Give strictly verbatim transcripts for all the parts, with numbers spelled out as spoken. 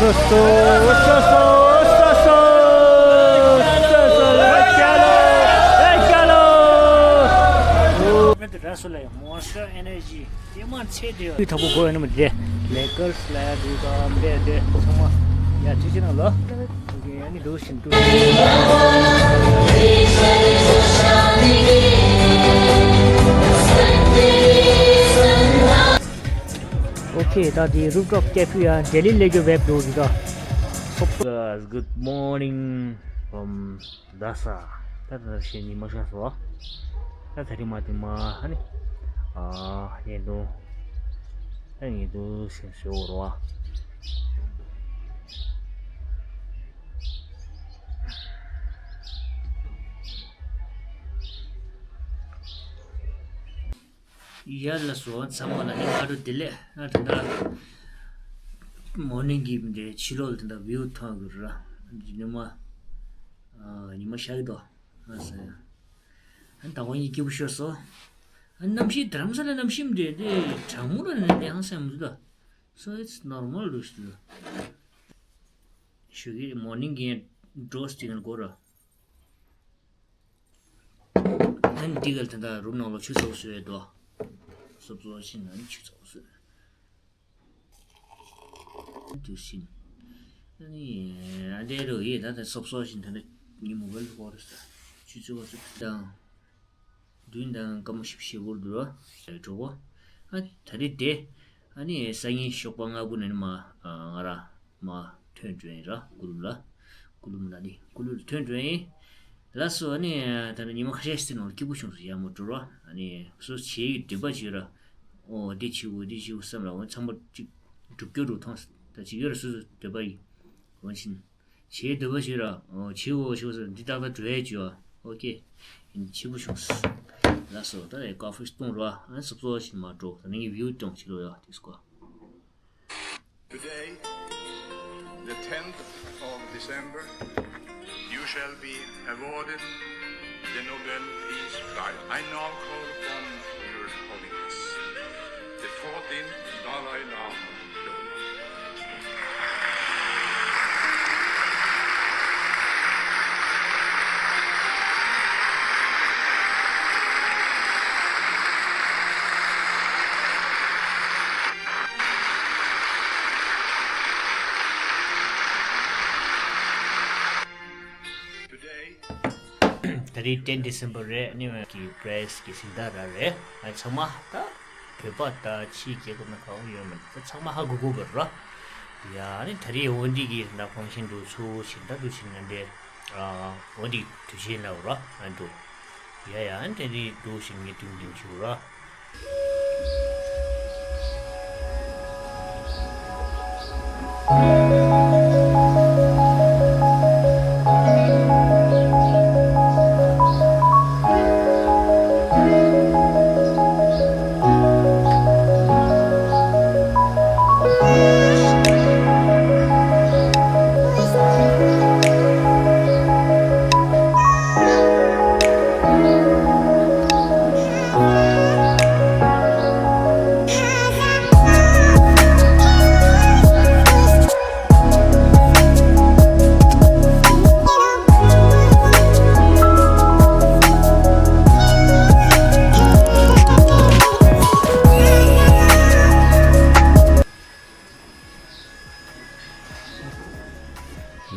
So, so, so, so, so, so, so, let's go, let's go. Monster Energy, Monster Energy. དེ་མ་ཚད་དེ། དུས་དྲག་པོ་འགོར་ཡོད་ན་མི་འདྲ། Lakers ལ་དུས་ག་འབད་དེ་ཚང་མ་ཡ་ཅི་ཅི་ན་ལོ། ཨོ་ཁེ། ཨ་ནི་འགྲོ་བཞིན་འདུག་ཨོ་ཁེ། ད་དེ་rooftop cafe ཡ་ལྡི་ལི་སླེབས་རྒྱུ་བེབ་འདུག་འདི་ག Good morning from Lhasa. ད་ད་ད་ཤེས་ཉི་མ་ཤར་སོང་། ད་ད་རིང་མ་དེ་མ་ཧ་ནི། ཨ་ཡེ་འདུག་ད་ངེས་འདུག་ཞེས་ཞུ་འོ་རོ། ཡ་ལ་སོ་ཚང་མ་ལ་ནི་ཁ་རུ་བདེ་ལེགས། ཨ་ད་ད་མོར་ནིང་གི་འདི་ཕྱི་ལོགས་ལ་ད་ད་view མཐོང་གི་ར། ཉི་མ་ཨ་ཉི་མ་ཤར་གི་འདུག་ཨ་ཟེར། ཨ་ད་ཁོ་གཉིས་སྐྱིད་པོ་ཤོར་སོང་། ཨ་གནམ་གཤིས་དྷ་རམ་ས་ལ་གནམ་གཤིས་འདི་འདི་གྲང་མོ་ར་ནི་འདི་ཧང་སང་མི་འདུག So it's normal རུ་ཞིག་འདུག་ཞུ་གི་མོར་ནིང་གི་འགྲོ་སྟེ་ཡང་འགོར་ར། ཨ་ནི་འདི་ག་ལ་ད་ལྟ་རུམ་ནང་ལ་ཆུ་ཚ་པོ་བཟོས་ཡོད་དོ། སོབ་སོབ་ཕྱིན་ན་ནི་ཆུ་ཚ་པོ་བཟོས། དུས་ཕྱིན། ཨ་ནི་ཨ་འདྲའི་རོ་ཡིས་ད་ལྟ་སོབ་སོབ་ཕྱིན། ད་ནི་ངའི་མོ་བལ་ཧོ་རེ་ས་ཆུ་ཚ་པོ་བཟོས་དང་། མདུན་དང་སྐར་མ་ཞིབ་ཞིབ་བོར་འདུག་ར། གྲོགས་པོ། ཨ་ད་རེས་དེ། ཨ་ནི་སང་ཉིན་ཞོགས་པ་སྔ་པོ་ནས་ནི་མ་ང་ར། མ་ཐོན་འགྲོ་ཡིན་ར། ཀུ་ལུ་ལ། ཀུ་ལུ་མ་ན་ནི་ཀུ་ལུ་ལ་ཐོན་འགྲོ་ཡིན། ལགས་སོ། ཨ་ནི་ད་ནི་ཉི་མ་ཁ་ཤས་ཤིག་ནང་སྐྱིད་པོ་བྱུང་སོང་། ཡག་མོ་འགྲོ་ར། ཨ་ནི་སོ་བྱེད་ཀྱི་འདོད་པ་བྱོས་ར། ཨོ་འདི་བྱེད་དགོས་འདི་བྱེད་དགོས་བསམ་ར། འོ་ཚང་མ་གཅིག་སྒྲུབ་སྐྱོར་རུ་མཐོང་། ད་བྱེད་ཀྱི་ར་སོ་སོ་འདོད་པ་ཡིན། འོ་ཕྱིན། བྱེད་འདོད་པ་བྱོས་ར། ཨོ་བྱེད་དགོས་བྱེད་དགོས་འདི་ཏག་ཏག་འགྲོ་ཡས་བྱོས་ཨ། ཨོ་ཁེ། ཡིན་སྐྱིད་པོ་བྱུང་སོང་། ལགས་སོ། ད་ཡ་ཀོ་ཧྥི་བཏུང་ར། ཨ་ནི་སོབ་སོབ་ཕྱིན་མ་འགྲོ། ད་ནི་ངའི་view སྟོན་བྱེད་རོགས་ཡ། དེ་སྐོར། Today, the tenth of December, you shall be awarded the Nobel Peace Prize. I now call upon Your Holiness, the fourteenth Dalai Lama. Today, ད་རེས་ten December རེད། ནི་ཀྱི་པི་རེ་སི་གི་གཟེངས་རྟགས་ར་རེད། ཨ་ཚང་མ་ད་བོད་པ་ད་ཕྱིའི་རྒྱལ་ཁབ་ནང་གང་ཡོད་མེད་ད་ཚང་མ་ཧ་གོ་གོ་བར་ར། ཡ་ནི་ད་རེས་འོ་འདི་གི་ད་ཕང་ཤིན་འགྲོ་ཚུལ་ཞིག་ད་འགྲོ་ཞིག་ན་འདྲེ། འོ་འདི་དུས་ཆེན་ལ་ར་ཨ་འགྲོ། ཡ་ཡ་ཨ་ནི་ད་རེས་འགྲོ་ཞིག་ངས་དུས་འདི་ཞུ་ར།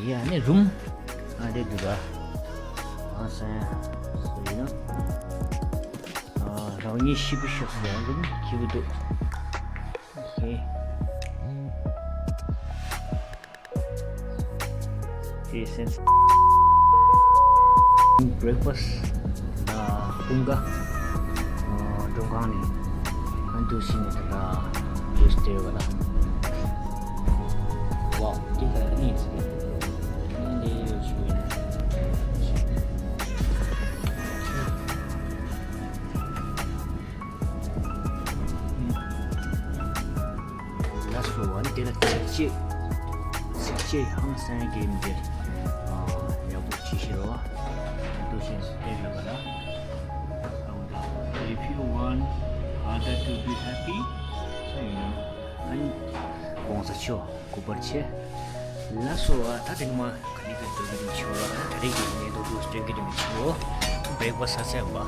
ཡ་ནི་རུམ་ཨ་འདྲེ་འདུག་ག་ཨ་སན་སོ་ཡིན་ན། ཨ་རང་ཉིད་ཤི་བུ་ཤོག་སི་ཡང་རུམ་ཁྱི་བུ་འདུག་ཨོ་ཁེ། དེ་སེམས། བྷི་རེག་ཕ་སི་ཨ་ཀུན་དགའ་ཨ་མགྲོན་ཁང་ནས་ཨ་འདུག་ཕྱིན་ནས་ད་ལྟ་ཇུས་སྟེར་བ་ལ། ཝའོ་དེ་ག་ནས་ཟེར་ནས་ལས་ཡོད་ཆུ་ཡིན། ལགས་སོ། ཨ་ནི་དེ་ལ་ཚིགས་བཅད། ཚིགས་བཅད་ཧང་སང་གི་མི་དེ་ཡག་པོ་ཅིག་ཤེས་རོགས། འདུག་ཤེས་སུ་དེ་ཡོད་པ་ལ། If you want other to be happy, so you know, ཨ་ནི། དགོངས་ས་ཆོ་གུ་པར་ཆེ། ལ་སོ་བ་ད་དེ་ནི་མ་ག་ནི་གི་སྟོན་གི་དེ་མི་ཆོ་ལ་ད་རེས་ཀྱི་ནས་དོ་དུ་སྟོན་གི་དེ་མི་ཆོ། བེག་པ་ས་སེ་བ་ལ་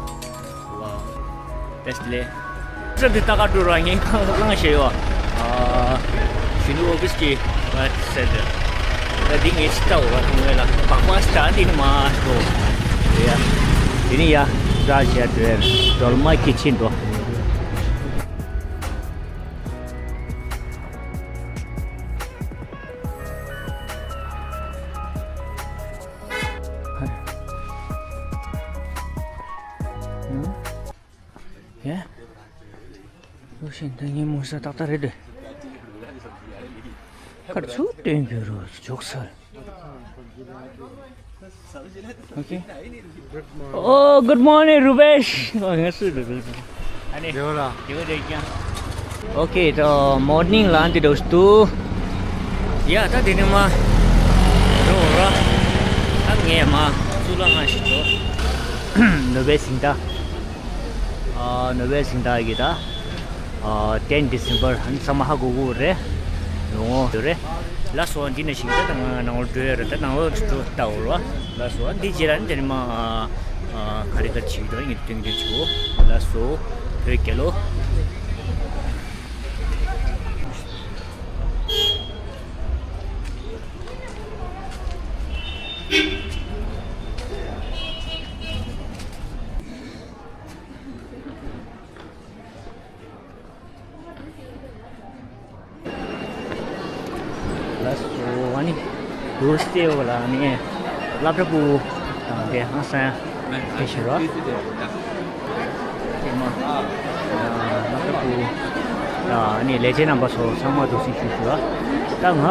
བེས་ལེ། ས་དེ་ད་ག་འགྲོ་ར་ངས་ཁང་ལང་ཤེ་ཡོ། ཨ་ཞུ་ནུ་ཨོ་ཕིས་ཀྱི་བ་སེ་དེ་ད་དེ་ངས་ཅི་ལྟ་བ་ཐུང་བས་ལ་བག་པ་ས་ད་དེ་ནི་མ་འགྲོ་ཡ། དེ་ནི་ཡ་ར་ཞ་འགྲོ་ཡ་འགྲོལ་མ་ཀི་ཆིན་འགྲོ། ཡ། ལོ་ཤིན་ཏུ་ངའི་མོ་ས་ཏག་ཏག་རེད་དེ། ཁར་ཚུར་སྟོན་རྒྱུ་རུ་འཇོག་སལ། Okay. Oh, good morning, Rupesh. Oh, yes, sir. ཨ་ནི། ཡོད་ར། ཡོད་རེད་ཀྱང་། Okay, the morning ལ་འདི་འདྲ་བོ་འདུག་ཡ་ད་དེ་ནི་མ་རོ་ར། ད་ངས་མ་ཚུར་ལ་ང་ཞིག་འགྲོ། ནོ་བེ་སིང་ད། ཨ་ནོ་བེ་སིང་ད་གི་ད། ཨ་ཏེན་ཌི་སེམ་བར་ཧན་ཚང་མ་ཧ་གོ་གོ་རེད། ལོ་ངོ་རེད། ལ་སོ་འདི་ནས་ཤིང་ད་ད་ང་ནང་ལ་འགྲོ་ཡ་རེད། ད་ནང་ལ་འགྲོ་ལྟ་འོར་བ། ལ་སོ་འདི་རྗེས་ལ་ནི་དེ་ནི་མ་ཨ་ཁ་རི་ཁ་ཆིག་དོ་ངེད་སྟོན་གྱི་ཆུ། ལ་སོ་བོད་རྒྱལ་ལོ། ལགས་སོ། ཨ་ནི་དུ་སྟེ་འོ་ལ་ནི་སློབ་གྲྭ་པུ་དང་དེ་ཧང་སང་དེ་ཞུ་རོགས། དེ་མ་སློབ་གྲྭ་པུ་ཨ་ནི་ལས་བྱེད་རྣམ་པ་ཚོ་ཚང་མ་དུ་སྲིང་ཞུ་ཞུ་རོགས། ད་ང་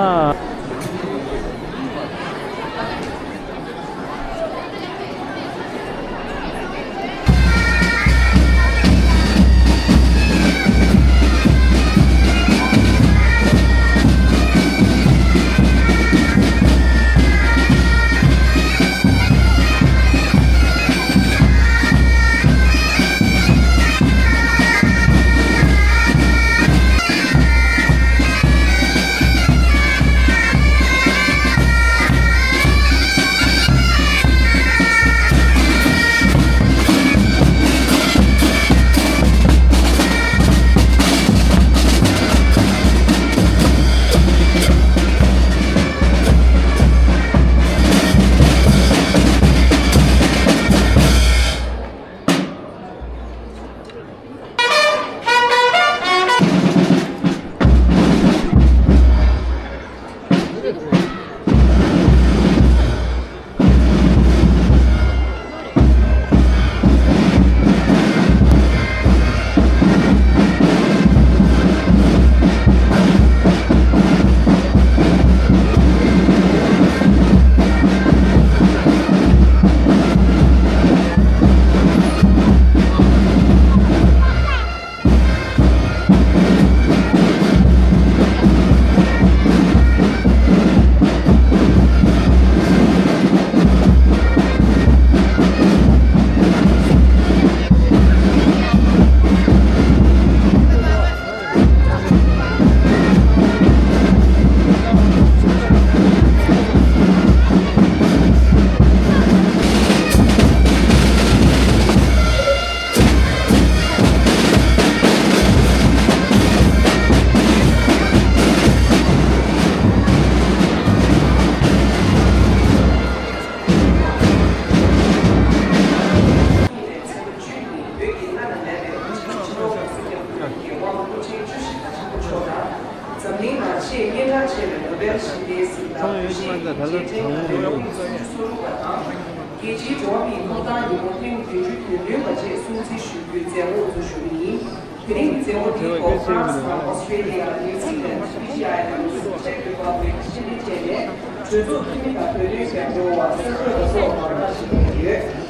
འཛམ་གླིང་ནང་ཆེས་སྙན་གྲགས་ཆེ་བའི་ནོ་བེལ་ཞི་བདེའི་གཟེངས་རྟགས་བོད་ཤིང་རྗེས་དྲན་གྱི་བོད་རིགས་སུམ་ཅུ་སོ་དྲུག་པ་དང་། རྒྱལ་སྤྱིའི་འགྲོ་བ་མིའི་ཐོབ་ཐང་ཉིན་མོ་ཐེངས་བདུན་ཅུ་དོན་བདུན་པ་བཅས་སྲུང་བརྩི་ཞུ་རྒྱུའི་མཛད་སྒོ་འགོ་འཛུགས་ཞུ་གི་ཡིན། དེ་རིང་གི་མཛད་སྒོ་འདིའི་ཐོག་ཧྥ་རན་སི་དང་ཨོ་སི་ཀྲེ་ལི་ཡ། ནིའུ་ཛི་ལན། ཕི་ཇི་ཨའི་ལན། ཅེག་རི་པབ་ལིག་ཆི་ལི་བཅས་ནས་གྲོས་ཚོགས་འཐུས་མི་དང་བོད་དོན་རྒྱབ་སྐྱོར་བ། གསར་འགོད་པ་སོགས་མང་དག་ཞིག་ཕེབས་ཡོད།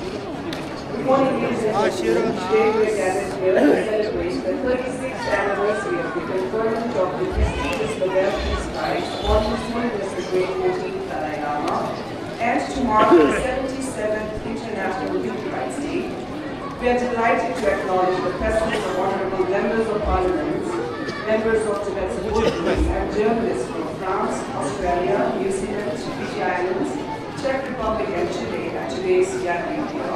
Good morning, ladies and gentlemen. Today we are gathered here to celebrate the thirty-sixth anniversary of the conferment of the prestigious Nobel Peace Prize on His Holiness the Great Fourteenth Dalai Lama and to mark the seventy-seventh International Human Rights Day. We are delighted to acknowledge the presence of honorable members of parliament, Members of Tibet Support Groups and journalists from France, Australia, New Zealand, Fiji Islands, Czech Republic and Chile at today's gathering here.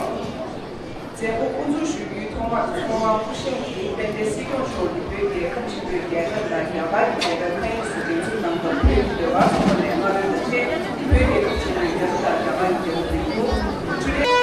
མཛད་སྒོ་དབུ་འཛུགས་ཞུ་རྒྱུའི་ཐོག་མར་ཚོགས་དབང་སྐུ་གཤེགས་ཀྱིས་དཔལ་ལྡན་སྲིད་སྐྱོང་མཆོག་གིས་བོད་རྒྱལ་ཁབ་ཆེན་པོའི་རྒྱལ་དར་དང་རྒྱ་གར་གྱི་རྒྱལ་དར་ཕན་ཡོན་སོགས་འགྲན་བསྡུར་གནང་སྐབས་ཕུལ་དགོས་པ་སོགས་ལས་སྔ་རོལ་དང་འཕྲད་བོད་རྒྱལ་ཁབ་ཆེན་པོའི་རྒྱལ་དར་དང་རྒྱ་གར་གྱི་རྒྱལ་དར་འགྲན་བསྡུར་འཕྲུལ་ལས།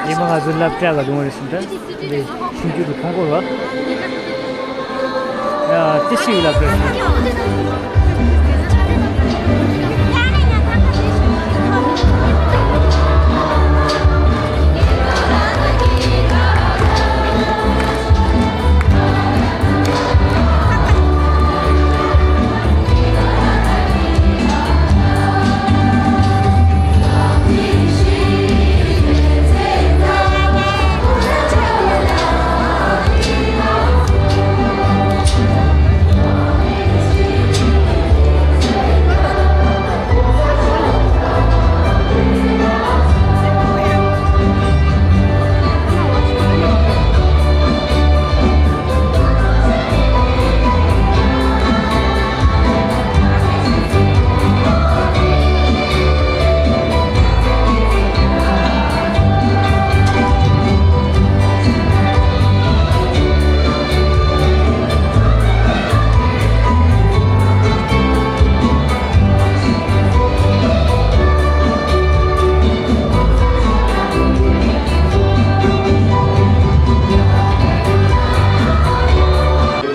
ཉི་མ་ང་ཚོ་སློབ་གྲྭ་ལ་འགྲོ་བ་རེད་ཟེར་ད། ལས་ཞིབ་འཇུག་གི་ཐོ་འགོད་པ། ཡ་ཏི་ཤི་ཡི་སློབ་གྲྭ་རེད།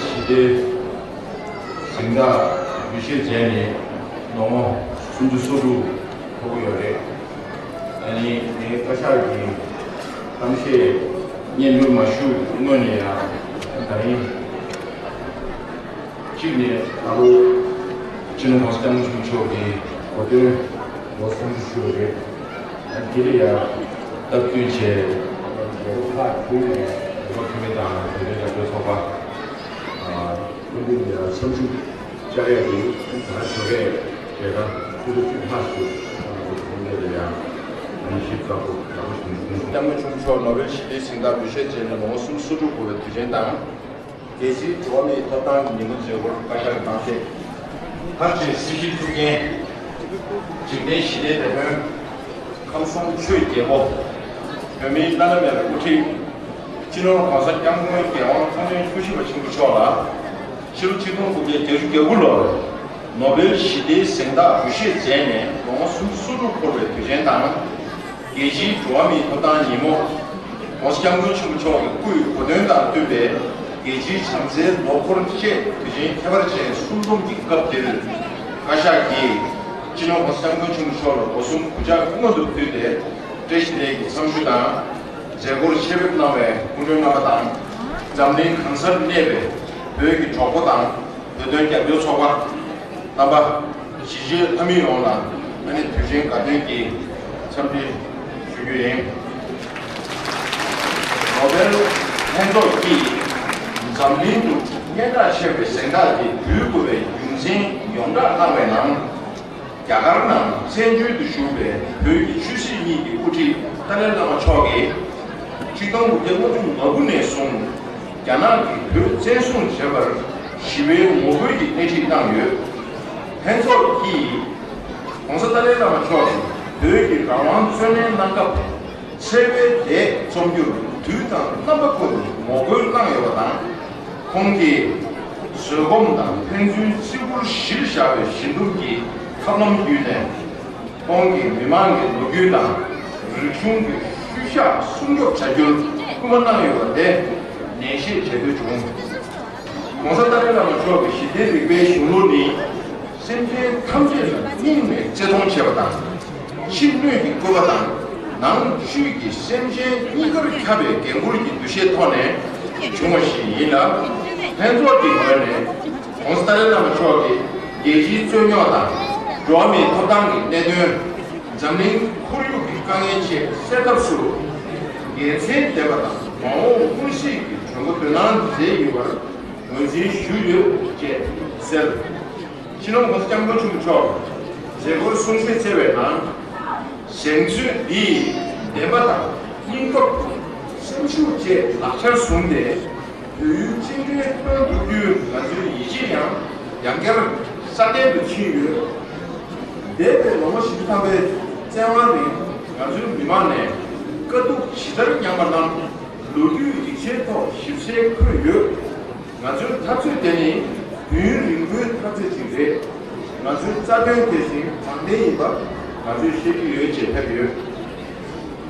ཞི་བདེ་གཟེངས་རྟགས་འབུལ་བཞེས་མཛད་ནས་ལོ་ངོ་སུམ་ཅུ་སོ་དྲུག་ཐོབ་ཀྱི་ཡོད་རེད། ཨ་ནི་ངའི་བཀའ་ཤག་གིས་ གཏམ་བཤད་སྙན་སྒྲོན་མ་ཞུ་སྔོན་ནས་ཡང་ད་རིང་གཅིག་ནས་ད་ལོ་སྤྱི་ནོར་༸གོང་ས་༸སྐྱབས་མགོན་ཆེན་པོ་མཆོག་གི་གོ་སྟོན་ལོ་གསུམ་བཞུགས་ཡོད་རེད། དེ་ལ་ཡང་སྟབས་བསྟུན་བྱས་རྒྱལ་ཁབ་ཁག་ཁུལ་ནས་རྒྱལ་ཁབ་འཐུས་མི་དང་བོད་དོན་རྒྱབ་སྐྱོར་ཚོགས་པ་སྐུ་མདུན་ལ་ཡང་འཚམས་ཞུ་བཅར་ཡག་གི་ད་ཞོགས་ཀས་རེད། ད་ཆུ་ཚོད་བཅུ་ཕར་ཞུ་ཡོང་འདི་ལ་ཡང་ཨ་ནི་ཞིབ་ཚགས་པོ་ཡག་པོ་ཞིག་མི་འདུག་སྐྱབས་མགོན་ཆེན་པོ་མཆོག་ནོ་བེལ་ཞི་བདེའི་གཟེངས་རྟགས་འབུལ་བཞེས་བྱས་ནས་ལོ་ངོ་སུམ་ཅུ་སོ་དྲུག་འཁོར་བའི་དུས་ཆེན་དང་། རྒྱལ་སྤྱིའི་འགྲོ་བ་མིའི་ཐོབ་ཐང་གི་ཉིན་མོ་མཛད་སྒོར་བཀའ་ཤག་གི་གཏམ་བཤད། མཐར་བརྗོད་སྲི་ཞུའི་ཐུགས་འགན། འཇིག་རྟེན་ཞི་བདེའི་དེད་དཔོན། ཁམས་གསུམ་ཆོས་ཀྱི་རྒྱལ་པོ། བོད་མིའི་བླ་ན་མེད་པའི་དབུ་ཁྲིད། སྤྱི་ནོར་༸གོང་ས་༸སྐྱབས་མགོན་རྒྱལ་དབང་ཐོག་མཆོག་ཐུགས་རྗེ་ཆེན་པོ་མཆོག་ལ། ཕྱི་ལོ་ཆིག་སྟོང་དགུ་བརྒྱ་བརྒྱད་ཅུ་གྱ་དགུ་ལོར་ནོ་བེལ་ཞི་བདེའི་གཟེངས་རྟགས་འབུལ་བཞེས་མཛད་ནས་ལོ་ངོ་སུམ་ཅུ་སོ་དྲུག་འཁོར་བའི་དུས་ཆེན་དང་། རྒྱལ་སྤྱིའི་འགྲོ་བ་མིའི་ཐོབ་ཐང་ཉིན་མོ། ༸གོང་ས་༸སྐྱབས་མགོན་ཆེན་པོ་མཆོག་གི་སྐུའི་གོ་སྟོན་དང་བསྟུན་པའི་རྒྱལ་སྤྱིའི་བྱམས་བརྩེའི་ལོ་འཁོར་བཅས་དུས་ཆེན་ཁྱད་པར་ཅན་གསུམ་འཛོམས་ཀྱི་སྐབས་འདིར། བཀའ་ཤག་གིས་སྤྱི་ནོར་༸གོང་ས་༸སྐྱབས་མགོན་ཆེན་པོ་མཆོག་ལ་སྒོ་གསུམ་གུས་ཕྱག་སྔོན་དུ་ཕུལ་ཏེ་བཀྲ་ཤིས་བདེ་ལེགས་ཀྱི་འཚམས་ཞུ་དང་། མཛད་སྒོར་ཆེད་ཕེབས་གནང་བའི་སྐུ་མགྲོན་རྣམ་པ་དང་། འཛམ་གླིང་གང་སར་གནས་པའི་བོད་ཀྱི་གྲོགས་པོ་དང་བོད་དོན་རྒྱབ་སྐྱོར་ཚོགས་པ། རྣམ་པ། གཞིས་བྱེས་ལྷ་མི་ཡོངས་ལ་ཨ་ནི་དུས་ཆེན་དགའ་སྟོན་གྱི་འཚམས་འདྲི་ཞུ་རྒྱུ་ཡིན། ནོ་བེལ་ལྷན་ཚོགས་ཀྱིས་འཛམ་གླིང་དུ་སྙན་གྲགས་ཆེ་བའི་གཟེངས་རྟགས་འདི་འབུལ་དགོས་པའི་རྒྱུ་མཚན་ཡོངས་བསྒྲགས་གནང་བའི་ནང་། རྒྱ་གར་ནང་བཙན་བྱོལ་དུ་བཞུགས་པའི་བོད་ཀྱི་ཆོས་སྲིད་གཉིས་ཀྱི་དབུ་ཁྲིད་ཏཱ་ལའི་བླ་མ་མཆོག་གིས། ཆིག་སྟོང་དགུ་བརྒྱ་ལྔ་བཅུ་ང་དགུ་ནས་བཟུང་རྒྱ་ནག་གིས་བོད་བཙན་བཟུང་བྱས་པར་ཞི་བའི་ངོ་རྒོལ་གྱི་སྣེ་ཁྲིད་གནང་ཡོད། ལྷན་ཚོགས་ཀྱིས་༸གོང་ས་ཏཱ་ལའི་བླ་མ་མཆོག་གིས་བོད་ཀྱི་རང་དབང་རྩོད་ལེན་གནང་སྐབས་འཚེ་བའི་ལས་རྩོམ་རྒྱུར་དུས་དང་རྣམ་པ་ཀུན་ཏུ་ངོ་རྒོལ་གནང་ཡོད་པ་དང་། ཁོང་གིས་བཟོད་སྒོམ་དང་ཕན་ཚུན་བརྩི་བཀུར་གཞིར་བཞག་པའི་ཞི་འདུམ་གྱི་ཐབས་ལམ་བརྒྱུད་ནས། ཁོང་གིས་མི་མང་གི་ལོ་རྒྱུས་དང་རིག་གཞུང་གི་ཤུལ་བཞག་སྲུང་སྐྱོབ་བྱ་རྒྱུར་སྐུལ་མ་གནང་ཡོད་པ་དེ་ནན་བཤད་བྱེད་འདོད་བྱུང་། ༸གོང་ས་ཏཱ་ལའི་བླ་མ་མཆོག་གི་ཞི་བདེའི་རིག་པའི་གཞུང་ལུགས་ནི། སེམས་ཅན་ཐམས་ཅད་ལ་སྙིང་ནས་བརྩེ་གདུང་བྱེད་པ་དང་། ཕྱི་སྣོད་ཀྱི་བཀོད་པ་དང་ནང་བཅུད་ཀྱི་སེམས་ཅན་གཉིས་ཀར་ཁྱབ་པའི་འགན་འཁུར་གྱི་འདུ་ཤེས་ཐོག་ནས་བྱུང་བ་ཞིག་ཡིན་ལ། ལྷན་ཚོགས་ཀྱི་ངོས་ནས་༸གོང་ས་ཏཱ་ལའི་བླ་མ་མཆོག་གིས་རྒྱལ་སྤྱིའི་རྩོད་རྙོག་དང་འགྲོ་བ་མིའི་ཐོབ་ཐང་གི་གནད་དོན། འཛམ་གླིང་ཁོར་ཡུག་གི་དཀའ་ངལ་བཅས་སེལ་ཐབས་སུ། དགེ་མཚན་ལྡན་པ་དང་མ་འོངས་མངོན་གསལ་གྱི་གྲོས་འགོ་འདོན་གནང་མཛད་ཡོད་པར་ངོས་འཛིན་ཞུས་ཡོད་ཅེས་གསལ། སྤྱི་ནོར་༸གོང་ས་༸སྐྱབས་མགོན་ཆེན་པོ་མཆོག་མཛད་སྒོར་གསུང་བཤད་བསྩལ་བའི་ནང་། གཟེངས་བསྟོད་འདིས་བདེན་པ་དང་སྙིང་སྟོབས། སེམས་ཤུགས་བཅས་ལག་ཆར་བཟུང་སྟེ། བོད་ཡུལ་གཅིག་སྒྲིལ་མཐུན་གྲུབ་རྒྱུའི་ང་ཚོའི་ཡིད་ཆེས་ཡང་ཡང་བསྐྱར་སྲ་བརྟན་དུ་ཕྱིན་ཡོད། འདས་པའི་ལོ་ངོ་བཞི་བཅུ་ཐམ་པའི་བཙན་དབང་རིང་ང་ཚོའི་མི་མང་ནས་དཀའ་སྡུག་ཇི་ལྟར་མྱངས་པ་རྣམས་ལོ་རྒྱུས་ཡིག་ཆའི་ཐོག་ཞིབ་གསལ་འཁོད་ཡོད། ང་ཚོའི་འཐབ་རྩོད་དེ་ནི་དུས་ཡུན་རིང་པོའི་འཐབ་རྩོད་ཅིག་རེད། ང་ཚོའི་རྩ་དོན་དེ་བཞིན་དྲང་བདེན་ཡིན་པ་ང་ཚོས་ཤེས་ཀྱི་ཡོད་ཅེས་ཕེབས་ཡོད།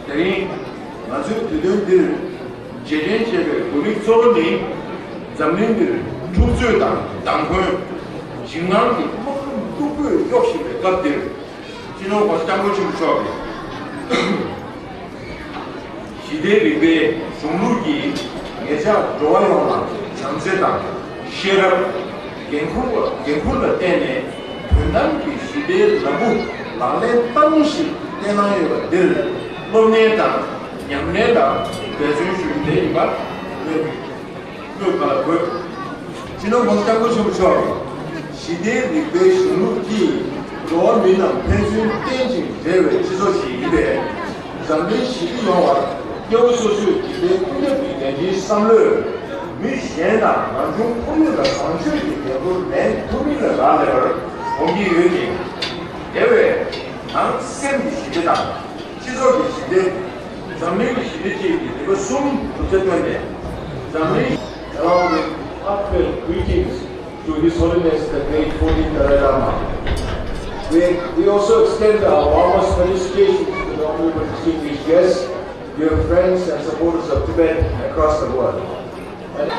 དེ་རིང་ང་ཚོའི་དུས་སྟོན་འདིར་རྗེས་དྲན་བྱེད་པའི་གོ་རིམ་གཙོ་བོ་ནི། འཛམ་གླིང་འདིར་འཁྲུག་རྩོད་དང་མདངས་འཁོན། འཇིགས་སྣང་གི་དམག་དཔུང་སྟུག་པོས་གཡོགས་བཞིན་པའི་སྐབས་འདིར། སྤྱི་ནོར་༸གོང་ས་༸སྐྱབས་མགོན་ཆེན་པོ་མཆོག་གིས། ཞི་བདེའི་རིག་པའི་གཞུང་ལུགས་ཀྱིས་ངེད་ཅག་འགྲོ་བ་ཡོངས་ལ་བྱམས་བརྩེ་དང་ཤེས་རབ། འགན་འཁུར་བ་འགན་འཁུར་ལ་བརྟེན་ནས་དོན་དམ་གྱི་ཞི་བདེའི་ལམ་བུ་ལག་ལེན་བསྟར་རུང་ཞིག་བསྟན་གནང་ཡོད་པ་འདིར་སློབ་གཉེར་དང་ཉམས་ལེན་ལ་འབད་བརྩོན་ཞུ་རྒྱུ་དེ་ཡིན་པ་སྨོས། སྨོས་ག་ལ་དགོས། སྤྱི་ནོར་༸གོང་ས་༸སྐྱབས་མགོན་ཆེན་པོ་མཆོག་གིས་ཞི་བདེའི་རིག་པའི་གཞུང་ལུགས་ཀྱིས་འགྲོ་བ་མི་རྣམས་ཕན་ཚུན་བརྟེན་ཅིང་འབྲེལ་བའི་སྤྱི་ཚོགས་ཤིག་ཡིན་པས། འཛམ་གླིང་ཞི་བདེ་ཡོང་བར་སྐྱེ་བོ་སོ་སོས་འཇིག་རྟེན་ཀུན་ཁྱབ་ཀྱི་བདེན་པའི་བསམ་བློས་མི་གཞན་དང་རང་བྱུང་ཁོར་ཡུག་ལ་བཟང་སྤྱོད་ཀྱི་འགན་འཁུར་ལེན་ཐུབ་མིན་ལ་རག་ལས་པར་འོང་གི་ཡོད་ཅིང་། དེ་བས་ནང་སེམས་ཀྱི་ཞི་བདེ་དང་། སྤྱི་ཚོགས་ཀྱི་ཞི་བདེ། འཛམ་གླིང་གི་ཞི་བདེ་བཅས་ཀྱི་རིམ་པ་གསུམ་གྲུབ་ཆ་བཏོན་ནས། འཛམ་གླིང་། Along with heartfelt greetings to His Holiness the Great fourteenth Dalai Lama, we, we also extend our warmest felicitations to the honorable distinguished guests, dear friends and supporters of Tibet across the world. And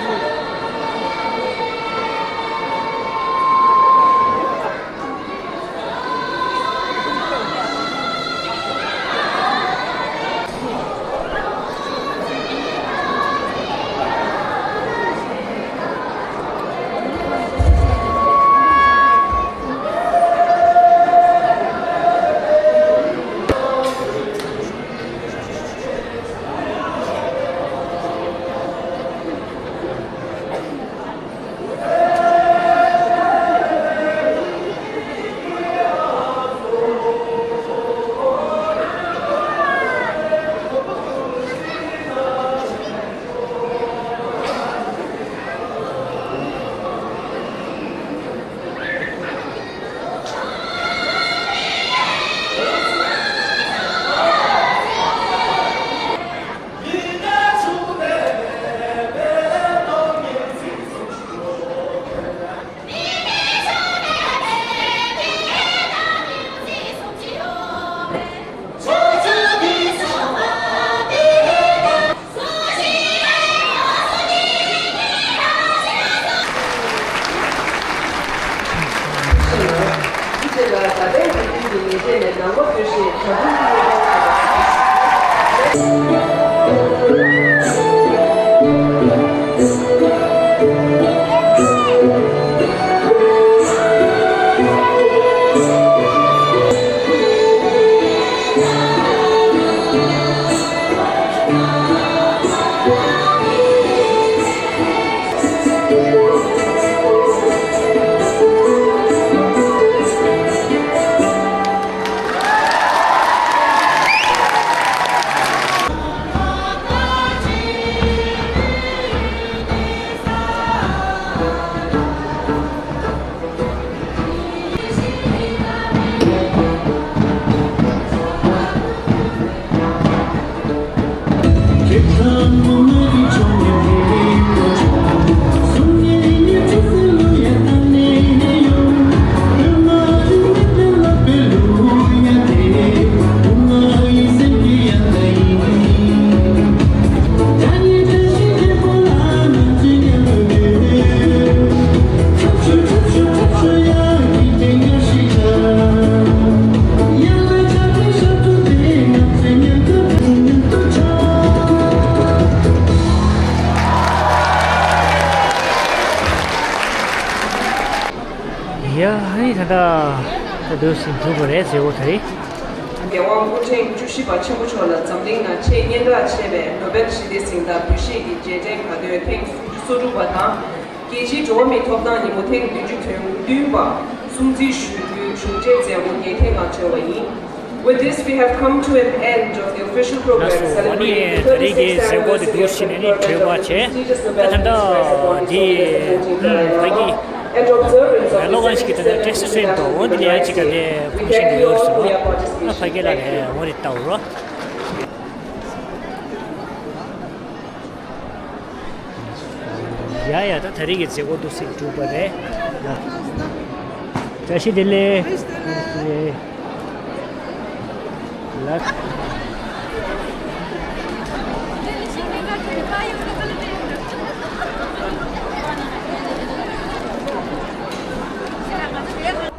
ཡ། ཨ་ནི་ད་ལྟ་ད་དུས་ཟིན་གྲུབ་པ་རེད། མཛད་སྒོ་དེ་རིང་། རྒྱལ་དབང་སྐུ་ཕྲེང་བཅུ་བཞི་པ་ཆེན་པོ་མཆོག་ལ་འཛམ་གླིང་ནང་ཆེས་སྙན་གྲགས་ཆེ་བའི་ནོ་བེལ་ཞི་བདེའི་གཟེངས་རྟགས་འབུལ་བཞེས་ཀྱི་རྗེས་དྲན་དགའ་སྟོན་ཐེངས་སུམ་ཅུ་སོ་དྲུག་པ་དང་། རྒྱལ་སྤྱིའི་འགྲོ་བ་མིའི་ཐོབ་ཐང་ཉིན་མོ་ཐེངས་བདུན་ཅུ་དོན་བདུན་པ་སྲུང་བརྩི་ཞུ་རྒྱུའི་གཞུང་འབྲེལ་མཛད་སྒོ་རྒྱལ་ཐེངས་ལྔ་གྲོལ་བ་ཡིན། With this, we have come to an end of the official program celebrating the thirty-sixth anniversary of the birth of the prestigious Nobel Prize winner, Doctor Sundar Singh Bhatt. And observance of this anniversary of the birth of the prestigious Nobel Prize winner, we thank you all for your participation and we wish you all the best. ཡ་ཡ། ད་ད་རེས་ཀྱི་མཛད་སྒོ་འདུག་སེ་གྲུབ་པ་རེད། བཀྲ་ཤིས་བདེ་ལེགས། བཀྲ་ཤིས་བདེ་ལེགས། ལགས།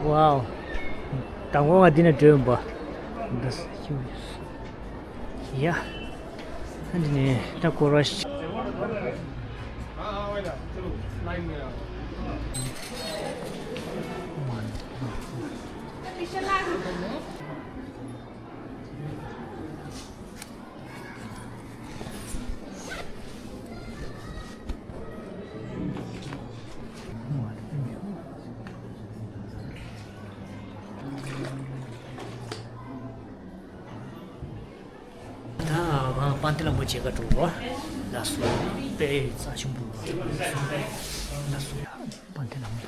ཝའོ། མདང་དགོང་ང་འདི་ན་འགྲོ་ཡོང་པ། ཡ། ཨ་ནི་ད་སྐོར་བ་ཞིག་ད་ང་དཔལ་ལྡན་ལྷ་མོ་མཇལ་ཁ་འགྲོ་རོགས། ལགས་སོ། དཔེ་རྩ་ཆེན་པོ་རེད། ལགས་སོ། དཔལ་ལྡན་ལྷ་མོ།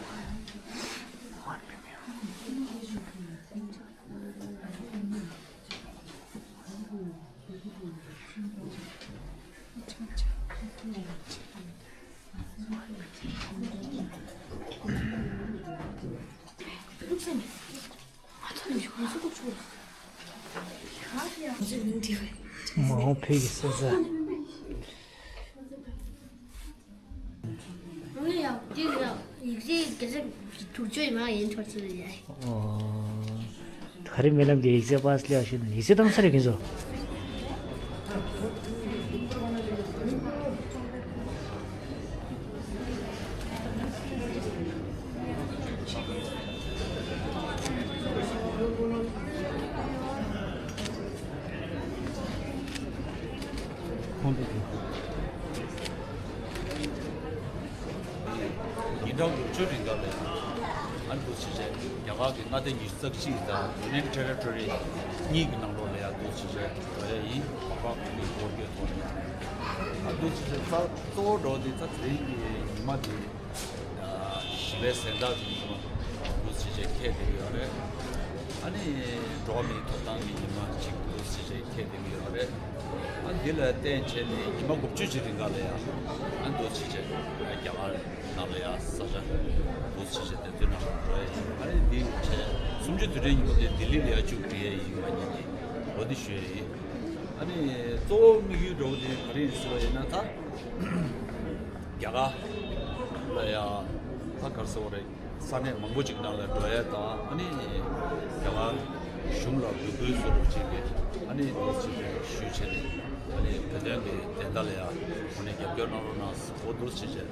མ་འོངས་བོད་ཀྱི་སོ་ས། ང་ཡང་དེ་ཡང་ཡིག་ཆའི་དགེ་རྩ་དྲུག་ཅུ་ཡི་མ་ཡིན་ཐོར་ཚུལ་ཡ། ཨོ། ག་རེ་སྨོན་ལམ་གྱི་ཡིག་ཚད་པ་སླེབས་ཤིག་ཡིག་ཚད་བཏང་ས་རེད་ཁྱེད་ཚོ། ཁོང་ཚོ་གི། ཉིན་གྲངས་དགུ་བཅུ་རིང་ག་ལ་ཡང་ཨ་འདུག་ཅེས་བྱས། རྒྱ་གར་གྱི་མངའ་སྡེ་ཉི་ཤུ་རྩ་གཅིག་དང་Union Territory གཉིས་ཀྱི་ནང་ལོགས་ལ་ཡང་འདུག་ཅེས་བྱས་འགྲོ་ཡ་ཡིན། མ་འོངས་པ་མི་འགོར་གྱི་ཐོག་ནས་ཨ་འདུག་ཅེས་བྱས། རྩ་གཙོ་བོ་འགྲོ་དེ་རྩ་དེ་རིང་གི་ཉི་མ་དེ་ཞི་བའི་གཟེངས་རྟགས་ཀྱི་ཉི་མ་འདུག་ཅེས་བྱས་འཁེལ་བསྡད་ཡོད་རེད། ཨ་ནི་འགྲོ་བ་མིའི་ཐོབ་ཐང་གི་ཉི་མ་གཅིག་འདུག་ཅེས་བྱས་འཁེལ་བསྡད་ཡོད་རེད། ཨ་འདི་ལ་བརྟེན་བྱས་ནས་ཉི་མ་དགུ་བཅུ་ཅིག་རིང་ག་ལ་ཡང་ཨ་འདུག་ཅེས་བྱས་རྒྱ་གར་ནང་ལ་ཡང་ས་ཆ་འདུག་ཅེས་བྱས་དེ་ཚོའི་ནང་ལ་འགྲོ་ཡ་ཡིན། ཨ་ནི་འདི་བྱས་སུམ་ཅུ་དུས་དྲན་ཉིན་མོ་དེ་ལྡི་ལི་ལ་ཡང་བཅུག་བསྡད་ཡ་ཡིན། ང་གཉིས་ཀྱིས་འོ་འདི་ཞུ་ཡ་ཡིན། ཨ་ནི་གཙོ་བོ་དམིགས་ཡུལ་འདྲ་བོ་དེ་ག་རེ་ཡིན་ཟེར་བ་ཡིན་ན། ད་རྒྱ་གར་ལ་ཡང་ད་ག་རེ་ཟེར་བ་རེད། ས་གནས་མང་པོ་ཅིག་ནང་ལ་འགྲོ་ཡ་དང་། ཨ་ནི་རྒྱ་གར་ གཞུང་ལ་འབོད་སྐུལ་བཟོ་འདྲ་ཅིག་གི་ཨ་ནི་འདུག་ཅིག་ཞུས་བྱས་ནས་ཨ་ནི་བོད་དོན་གྱི་བདེན་མཐའ་ལ་ཡ་ཨ་ནི་རྒྱབ་སྐྱོར་གནང་རོགས་གནང་ཟེར་འོ་འདུག་ཅིག་བྱས་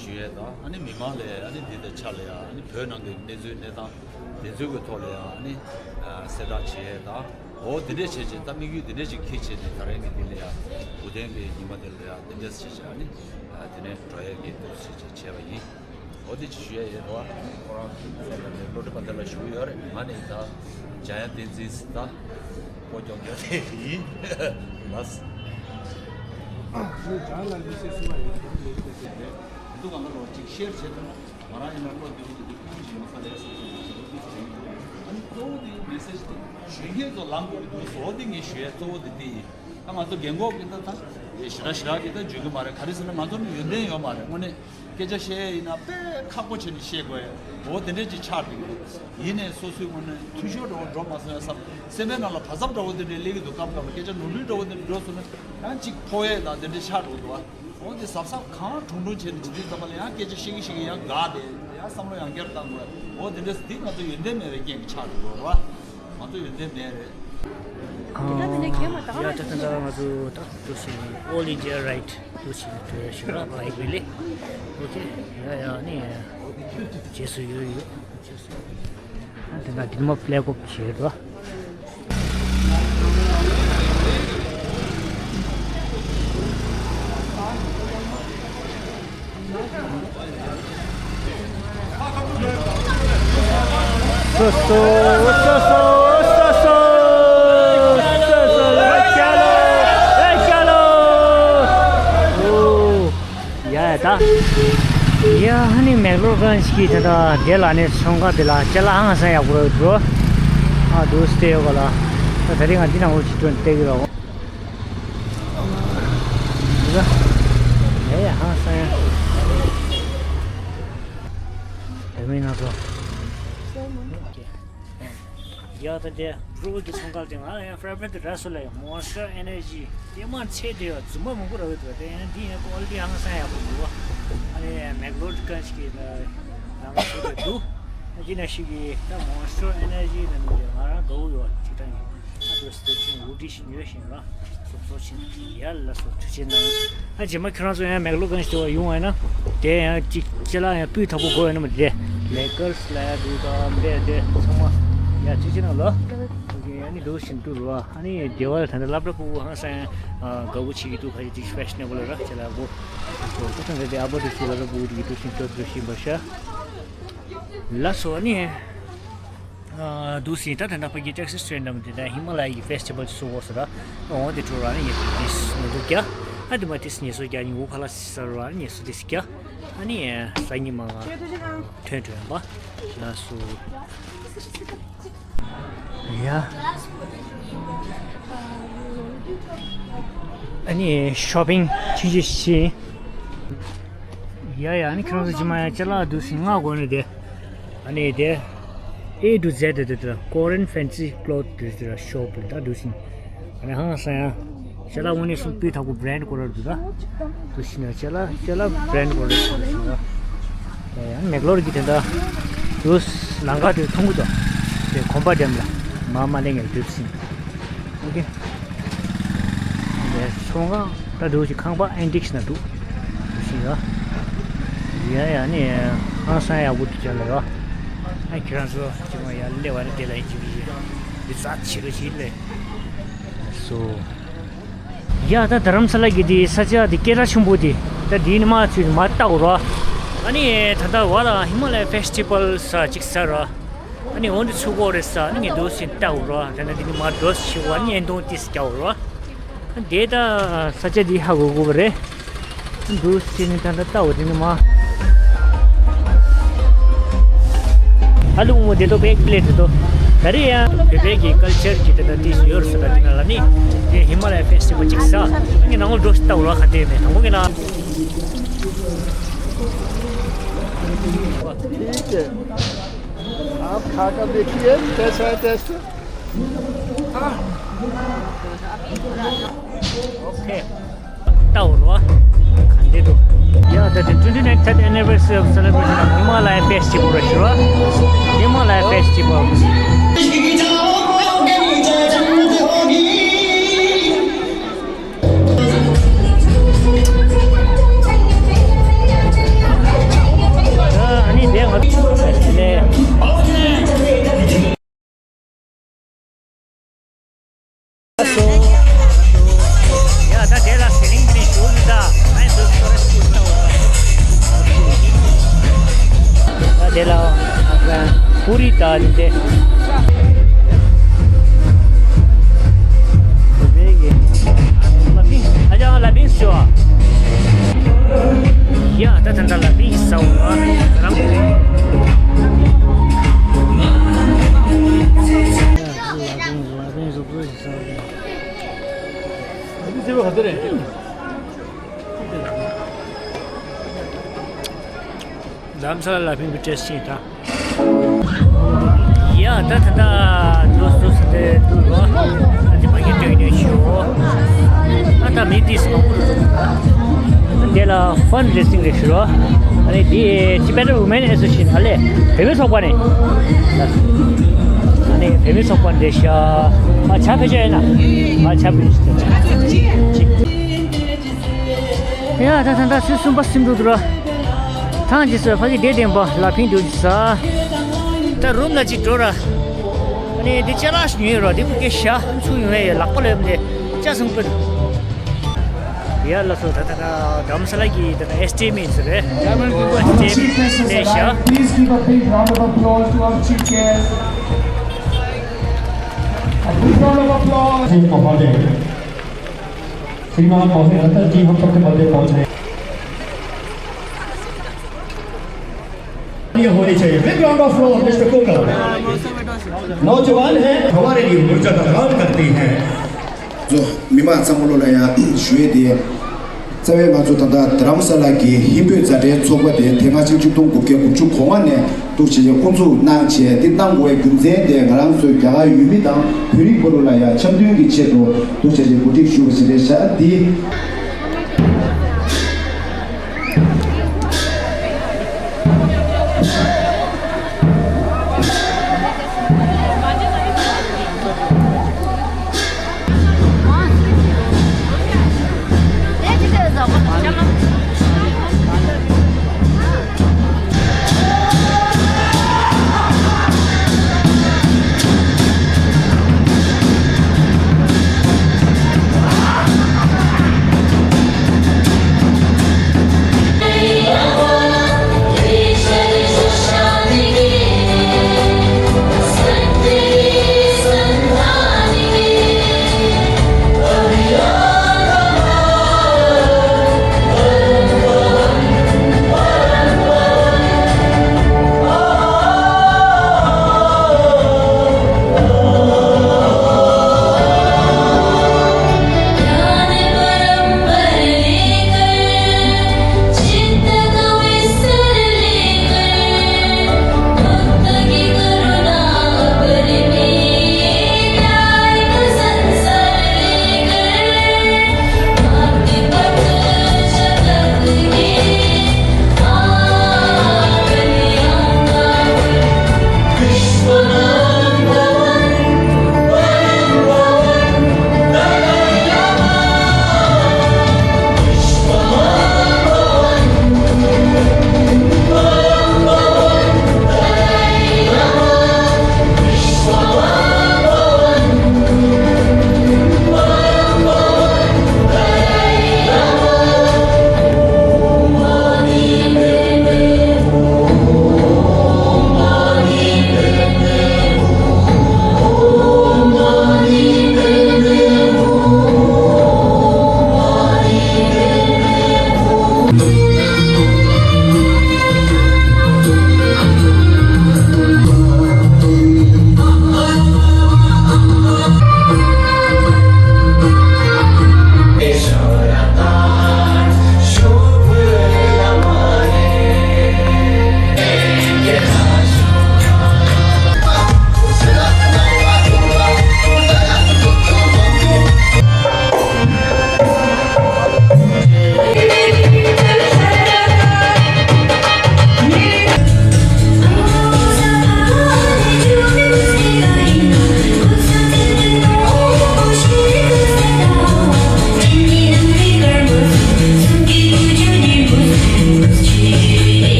ཞུ་ཡས་དང་ཨ་ནི་མི་མང་ལ་ཨ་ནི་འདི་དང་ཆ་ལ་ཡ་ཨ་ནི་བོད་ནང་གི་གནས་ཚུལ་གནས་སྟངས་དེ་ཚོའི་གི་ཐོག་ལ་ཡ་ཨ་ནི་གསལ་བསྒྲགས་བྱེད་ཡས་དང་འོ་དེ་འདྲས་བྱས་བྱས་ད་དམིགས་ཡུལ་དེ་འདྲས་ཅིག་འཁྱེར་བྱས་ནས་ད་རེས་ཀྱི་འདི་ལ་ཡ་འུ་དེན་གྱི་ཉི་མ་དེ་ལ་ཡ་དེ་འདྲས་བྱས་བྱས་ཨ་ནི་དེ་ནས་འགྲོ་ཡས་ཀྱི་འདུག་ཅིག་བྱས་བྱས་པ་ཡིན། འོ་དེ་ཅིག་ཞུ་ཡ་ཡོད་རེད་བ། ཁོ་རང་ཚོ་ལ་ནས་བློ་གྲོས་པ་དེ་ལ་ཞུ་གི་ཡོད་རེད། ང་ནི་ད་འཇམ་དབྱངས་བསྟན་འཛིན་ཟེར་ད་སྤོ་སྐྱོང་རྒྱག་དེ་ཡིན། ལགས། ནི་འཇམ་དབྱངས་ལགས་ཀྱི་སེམས་གསོ་བ་ཡོད་རེད། འདུག་ག་ང་ལོ་ཅིག་ཤེར་བྱེད་དང་ང་རང་ཡིན་ན་བློ་བདེ་པོ་དེ་དུས་ཀུན་གྱི་ཡོང་ས་རེད་བསམ་སོང་། ང་ཚོ་ལོ་དུས་ཀྱི་ཡིན་འདུག་ཨ་ནི་གཙོ་བོ་དེ་མེ་སེ་ཇི་དེ་ཞུ་མཁན་ཚོ་ལངས་དགོས་ཀྱི་འདུག་བཟོ་དེ་ངས་ཞུ་ཡ་གཙོ་བོ་དེ་དེ་ཡིན། ད་ང་ཚོ་རྒན་གོག་གི་ད་ད་ཞེ་དྲག་ཞེ་དྲག་གི་ད་འཇོན་གི་མ་རེད། ག་རེ་ཟེར་ན་ང་ཚོ་ནི་ཡོན་ཏན་ཡོད་མ་རེད་དངོས་གནས། སྐད་ཆ་བཤད་ཡིན་ན་དཔེ་ཁག་པོ་བྱས་ནས་བཤད་དགོས་ཡ། འོ་དེ་འདྲས་ཅིག་ཆགས་འགྲོ་གི་འདུག་ཡིན་ནའི་སོ་སོའི་ངོས་ནས་འཐུས་ཤོར་འགྲོ་འགྲོ་མ་སོང་ཡ་བསམ། སེམས་པའི་ནང་ལ་བ་ཚབ་འདྲ་བོ་དེ་འདྲས་སླེབས་ཀྱི་འདུག་སྐབས་སྐབས་ལ་སྐད་ཆ་ནོར་འཁྲུལ་འདྲ་བོ་དེ་འདྲས་འགྲོ་སོང་ན་ཡང་ཅིག་ཕོག་ཡས་དང་དེ་འདྲས་ཆགས་འགྲོ་གི་འདུག་ཨ། འོ་དེ་གཟབ་གཟབ་གང་དྲུང་དྲུང་བྱས་ནས་ཇི་ཐུབ་ཙམ་པ་ལ་ཡང་སྐད་ཆ་བཤད་ཀྱི་བཤད་ཀྱི་ཡང་དགའ་བསྡད་ཡང་བསམ་བློ་ཡང་བསྐྱར་བཏང་དགོས། འོ་དེ་འདྲས་འདི་ང་ཚོ་ཡོན་ཏན་མེད་པའི་རྐྱེན་གྱིས་ཆགས་འགྲོ་གི་རེད་བ། ང་ཚོ་ཡོན་ཏན་མེད་རེད། ཨ། ཡ་ད་ད་ད་ང་ཚོ་ད་འགྲོ་བཞིན་All India Ride འགྲོ་བཞིན་འགྲོ་ཞིག་ལ་བྷའིག་རེ་ལི། ཨོ་ཁེ། ཡ་ཡ་ནི་རྗེས་སུ་ཡོད་ཡོད། རྗེས་སུ། ཨ་དེ་ན་དེ་མ་ཕི་ལེག་ཨོཕ་བྱས་རོ། སོ་སོ་སོ་སོ་སོ་སོ་སོ་སོ་ལ་སྐྱ་ལོ་ལ་སྐྱ་ལོ། ཨོ་ཡ་ཡ་ད་ཡ་ཧ་ནི་མེག་ལོར་གང་ཞིག་གི་ད་ད་དེ་ལ་ནི་ཚོང་ཁང་དེ་ལ་ཅ་ལག་ཧང་སང་ཡག་པོ་རེད་འགྲོ། ཨ་འདུག་སྟེ་ཡོད་ག་ལ། ད་ད་རིང་ང་འདི་ནང་ལོགས་ཅིག་འགྲོ་ནས་བལྟ་གི་རོགས། ཡ་ཧང་སང་ཡ། དེ་མིན་ན་ཚོ། ཡ་ད་དེ་བྲོ་གི་ཚོང་ཁང་དེ་ང་ཡང་ཧྥ་ར་མེན་ཏི་ར་སོ་ལ་ཡང་Monster Energy དེ་མ་ཚད་དེ་ཡང་རྫུན་མ་མང་པོ་རག་གི་འདུག་དེ་ཡང་འདི་ཡང་ཀོ་ལི་ཊི་ཧང་སང་ཡག་པོ་འདུག་ཨ་ནི་མེག་ལོར་གང་ཞིག་གི་ནང་སོ་དེ་འདུག་འདི་ན་ཞིག་གི་ད་Monster Energy ནང་ནས་ང་རང་དགའ་བོ་ཡོད་ཅིག་ད་ཡིན། ཨ་ཏོ་སྟེ་ཆིན་ཝུ་ཌི་ཤིན་ཡོད་ཤིང་ར། སོ་སོ་ཆིན་ཡ་ལ་སོ་ཆུ་ཆེན་ནང་། ཨ་རྗེས་མ་ཁྱོད་རང་ཚོ་ཡང་མེག་ལོ་གང་ཞིག་དེ་བ་ཡོང་བ་ཡིན་ན། དེ་ཡང་ཅིག་ཅི་ལ་ཡང་སྤུས་དག་པོ་དགོས་ཡོད་ན་མ་དེ། ལེ་ཀར་སི་ལ་ཡ་འདུག་གམ་དེ་དེ་ཚང་མ། ཡ་ཆུ་ཆེན་ནང་ལ། ཨོ་ཁེ་ཨ་ནི་འདུག་ཤིན་ཏུ་རུ་བ་ཨ་ནི་རྒྱལ་བ་ལ་ད་ལྟ་སློབ་གྲྭ་ཕྲུ་གུ་ཧང་སང་ཡང་དགའ་བོ་བྱེད་ཀྱི་འདུག་ཁ་ཅིག་ཅིག་ཧྥེ་ཤི་ནེ་བལ་ར་ཅི་ལ་གོ། ད་ད་དེ་ཨ་བོ་དེ་ཚོ་སློབ་གྲྭ་ཕྲུ་གུ་དེ་འདུག་ཤིན་ཏུ་འདུག་ཤིན་པ་ཤ། ལ་སོ་ཨ་ནི། ཨ་འདུག་སེ་ད་ད་ལྟ་ཕ་གི་ཊེག་སི་སི་ཊེ་ཊི་ནང་དེ་ད་ཧི་མ་ལ་ཡའི་ཕེ་སི་ཊི་བལ་ཚོགས་འགོ་ས་ར། འོང་དེ་འཕྲོ་ར་ནི་ཉེ་དུ་ཏིས་ཉེ་དུ་རྒྱ། ཨ་དེ་མ་ཏིས་ཉེ་སོ་རྒྱ་ཉི་འུ་ཁ་ལ་སི་ས་ར་ཉེ་སོ་ཏིས་རྒྱ། ཨ་ནི་ས་ཉི་མ་ང་ཐོན་འགྲོ་ཡང་པ། ལ་སོ། ཡ། ཨ་ནི་ཤོ་པིང་ཆུང་ཆུང་ཞིག་ཡ་ཡ་ཨ་ནི་ཁྱེད་རང་ཚོ་ཇི་མ་ཡ་ཅ་ལག་འདུག་སེ་ང་གོ་ནི་དེ། ཨ་ནི་དེ། A to Z དེ་དེ་Korean fancy cloth དེ་དེ་ཤོ་པ་ད་འདུག་སེ། ཨ་ནི་ཧང་སང་ཡ། ཅ་ལག་དངོས་གནས་སུ་སྤུས་དག་པོ་བྷ་རན་ཌི་སྐོར་ར་འདུག་ད། འདུག་སེ་ན་ཅ་ལག་ཅ་ལག་བྷ་རན་ཌི་སྐོར་ར་འདུག་སེ་ན། ཡ་ཡ་མེག་ལོར་གྱི་དེ་འདྲ། འདུག་ལམ་ཁ་དེ་མཐོང་གི་འདུག་དེ་གོམ་པ་འགྲམ་ལ་མ་མ་ལེ་ངེར་འདུག་སེ། ཨོ་ཁེ། ཡ་ཚོང་ཁང་ད་འདུག་ཅིག་ཁང་པ་ཨེན་ཊིག་སི་ན་འདུག་ཞིག་ཡ། ཡ་ཡ་ནི་ཧང་སང་ཡག་པོ་འདུག་ཅག་ལ་ཡ། ཨ་ཁྱེད་རང་ཚོ་ཅི་མ་ཡ་སླེབས་པ་ནི་དེ་ལ་ཡིན་ཅིག་ཡིན། འདི་ཙག་ཆེ་རུ་ཞིག་ལས། སོ། ཡ་ད་རྡ་རམ་ས་ལ་གི་འདི་ས་ཆ་འདི་སྐད་གྲགས་ཆེན་པོ་འདི་ད་འདིའི་ནི་མ་ཚུད་མ་བལྟ་གོ་ར། ཨ་ནི་ད་ལྟ་བ་ལ་ཧི་མ་ལ་ཡ་ཕེ་སི་ཊི་བལ་ས་ཅིག་ས་ར། ཨ་ནི་འོན་ཏེ་ཚུགས་ཀྱི་རེད་ས། ཨ་ནི་ངས་འདུག་སེ་བལྟ་འོ་ར། དེ་ནས་འདི་ནི་མར་འགྲོ་ཞིག་བ་ནི་ཨེ་འདུག་ཏིས་རྒྱག་འོ་ར། དེ་ད་ས་ཆ་འདི་ཧ་གོ་གོ་བ་རེད། འདུག་སེ་ནི་ད་ལྟ་བལྟ་འོ་དེ་ནི་མ། ཨ་ལུ་མོ་དེ་ཏོ་བེག་པི་ལེ་དེ་ཏོ། ད་རེས་ཡང་བོད་པའི་གི་ཀལ་ཅར་གི་དེ་ད་ཏིས་ཡོད་རེད་ས། ད་དེ་ན་ལ་ནི་དེ་ཧི་མ་ལ་ཡ་ཕེ་སི་ཊི་བལ་ཅིག་ས། ཨ་ནི་ནང་ལོགས་འགྲོ་ཞིག་བལྟ་འོ་ར། ག་དེ་མེད་དང་པོ་གི་ན། ठीक है। आप खा कर देखिए कैसा है टेस्ट। हाँ। ओके। ད་འོ་ར། ག་འདི་འདུག་ཡ་ད་དེ་twenty ninth anniversary of celebration of Himalaya Festival རེད་ཤི་ར། Himalaya Festival། དེ་ལ་པུ་རི་དང་དེ། ཨ་ཅག་ལ་ཕིང་ཤོ། ཡ་ད་ད་ད་ལ་ཕིང་ས་འོ། རང་། རྡ་རམ་ས་ལ་ལ་ཕིང་གི་ཊེ་སི་ཊི་ཡིན་ད། ཡ་ད་ད་ད་དུ་སུ་སུ་དེ་དུ་རོ། ཨ་ཅེ་མ་གི་ཏོག་ནས་ཤོ། ཨ་ད་མི་དེ་སུ་མ་གུ་རུ། དེ་ལ་ཕན་རེ་སིང་རེ་ཤོ་རོ། ཨ་ནི་དེ་Tibetan Women Association ཨ་ལེ། བུད་མེད་ཚོགས་པ་ནས། ཨ་ནི་བུད་མེད་ཚོགས་པ་འདྲེ་ཤ། ཨ་ཆ་ཕེ་ཆ་ཡིན་ན། ཨ་ཆ་ཕེ་ཆ། ཡ་ད་ད་ད་ཚོད་གསུམ་པ་སིམ་འདུག་དུ་ར། ཐང་ཅི་སོ་ཕ་གི་བདེ་ལྡན་པ་ལ་ཕིང་འདུག་ཅི་ས། ད་རུམ་ལ་ཅི་འགྲོ་ར། ཨ་ནི་འདི་ཅ་ལག་ཉོས་ར་འདི་ཕ་གི་ཤ་ཚུ་ཡོང་ཡ་ཡོད་ལག་པ་ལ་ཡོད་འདི་ཅ་སུང་པི། ཡ་ལ་སོ་ད་ད་ད་ད་རྡ་རམ་ས་ལ་གི་ད་ད་ཨེ་སི་ཊི་མི་ཟེར་རེད། ཨེ་སི་ཊི་མི་ཤ། Please give a big round of applause to our chief guest. A big round of applause. श्रीमान महोदय अटल जी हम सबके मध्य पहुंच रहे हैं। ये होनी चाहिए। Big round of applause, Mister Kokal. नौजवान हैं, हमारे लिए ऊर्जा प्रदान करती हैं। जो མི་མང་ཚང་མ་ལོ་ལ་ཡང་ཞུ་ཡས་དེ། རྩ་བའི་ང་ཚོ་ད་ལྟ་རྡ་རམ་ས་ལ་གི་ཧིན་བོད་མཛའ་འབྲེལ་ཚོགས་པ་དེ་དེ་སྔ་ཕྱི་ཆིག་སྟོང་དགུ་བརྒྱ་དགུ་བཅུ་གོ་ལྔ་ནས་འདུག་བྱས་བྱས་དབུ་འཛུགས་གནང་བྱས། དེ་གནང་དགོས་པའི་རྒྱུ་མཚན་དེ་ང་རང་ཚོའི་རྒྱ་གར་ཡུལ་མི་དང་བོད་རིགས་བར་ལ་ཡང་འཆམ་མཐུན་གྱི་ཆེད་དུ་འདུག་བྱས་བྱས་གོ་སྒྲིག་ཞུ་བ་ཞིག་རེད་ཤག་འདི།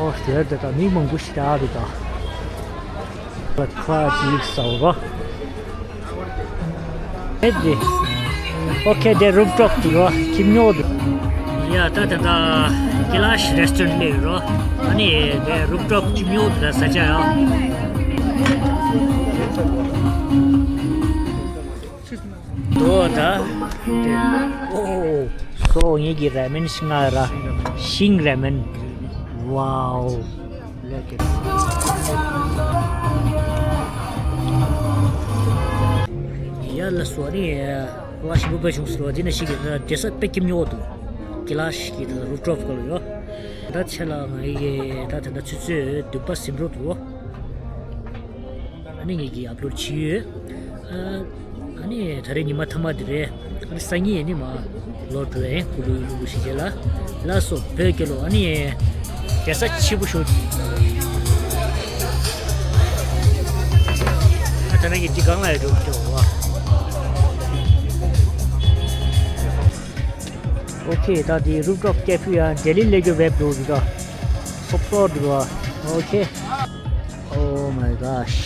ཨོ་སྟེར་དེ་ད་མི་མང་པོ་ཞིག་ད་རེད་ད། ཁ་ཅིག་ཟ་བ། ཨེ་དེ། ཨོ་ཁེ་དེ་རུབ་ཊོབ་དུ་རོ་ཁྱིམ་ཉོ་དུ། ཡ་ད་ད་ད་ཀི་ལ་ཤི་རེ་སི་ཊོ་རན་ཊི་ལས་རོ། ཨ་ནི་དེ་རུབ་ཊོབ་ཁྱིམ་ཉོ་དུ་ད་ས་ཆ་ཡ། དོ་ད། ཨོ། སོ་ངེད་ཀྱི་ར་མེན་ཤིང་ང་ར། ཤིང་ར་མེན། ཝའོ། ལེགས་ཀྱི། ཡ་ལ་སོ་ནི། ཝ་ཤིང་བུ་པ་ཤུང་སོ་དེ་ན་ཤིག་གི་ན་དེ་ས་པེ་ཀིམ་ཉོ་དུ། ཀི་ལ་ཤི་གི་ད་རུབ་ཊོབ་ཀ་ལ་ཡོ། ད་ཆེ་ལ་ང་ཡི་ད་ད་ད་ཆུ་ཚོད་བདུན་པ་ཟིན་འགྲོ་དུ། ཨ་ནི་ངེད་ཀྱིས་ཨབ་ལོཌ་བྱས་ཡོད། ཨ་ནི་ད་རེས་ཉི་མ་མཐའ་མ་དེ་རེད། ཨ་ནི་སང་ཉིན་ནི་མ་ལོག་འགྲོ་ཡིན། ཀུ་ལུ་ཀུ་ལུ་ཞིག་རེད་ལ། ལགས་སོ་བོད་སྐད་ལོ། ཨ་ནི་རྒྱལ་ས་ཆེ་པོ་ཞུ། ཨ་ད་ནང་གི་འདི་གང་ལ་ཡོད་འགྲོ་འགྲོ་བ། ཨོ་ཁེ། ད་དེ་རུབ་ཊོབ་ཀེ་ཕེ་ཡ་ལྡི་ལི་ལས་གི་ཝེབ་འགྲོ་འདུག་ད། སོབ་སོབ་འདུག་ཨོ་ཁེ། Oh my gosh.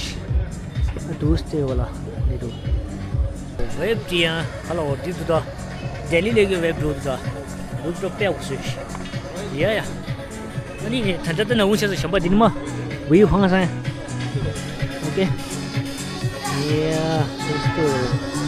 ཨ་དུས་སྟེ་བ་ལ་ལེ་དུ། ཝེབ་དེ་ཡང་ཧ་ལ་འོ་དེ་དུ་ད། ལྡི་ལི་ལས་གི་ཝེབ་འགྲོ་འདུག་ད། རུབ་ཊོབ་དཔེ་འོ་སོ་ཡ་ཡ། ཨ་ནི་ད་ལྟ་ད་ན་འུ་ཆ་ས་བྱམས་པ་འདི་ནི་མ། ཝི་ཧང་སང་། ཨོ་ཁེ། Yeah, let's go.